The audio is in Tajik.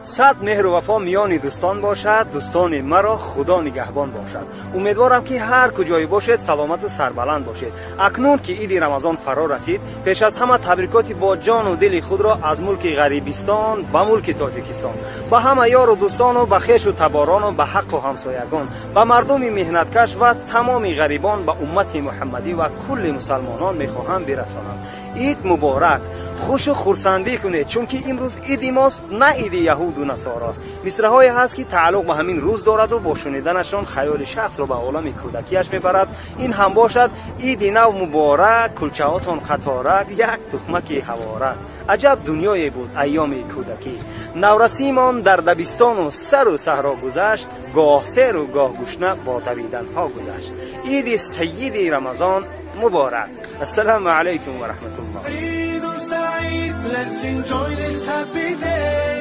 Сад меҳру вафо миёни дӯстон бошад, дӯстони маро Худо нигаҳбон бошад. Умедворам, ки ҳар куҷое бошед, саломату сарбаланд бошед. Акнун ки иди Рамазон фаро расид, пеш аз ҳама табрикоти бо ҷону дили худро аз мулки ғарибистон ба мулки Тоҷикистон ба ҳама ёру дӯстону ба хешу таборону ба ҳаққу ҳамсоягон, ба мардуми меҳнаткаш ва тамоми ғарибон, ба уммати муҳаммадӣ ва кулли мусалмонон мехоҳам бирасонам. Ид муборак, хушу хурсандӣ кунед, чунки имрӯз иди мост, на иди яҳуду насорост. Мисраҳое ҳаст, ки тааллуқ ба ҳамин рӯз дораду бо шуниданашон хаёли шахсро ба олами кӯдакиаш мебарад. Ин ҳам бошад: иди нав муборак, кулчаҳотон қаторак, як тухмаки ҳаворак. Аҷаб дунёе буд айёми кӯдакӣ, наврасимон дар дабистону сару саҳро гузашт, гоҳ серу гоҳ гушна бо давиданҳо гузашт. Иди саиди Рамазон муборак. Ассалому алайкум ва раҳматуллоҳ. Let's enjoy this happy day.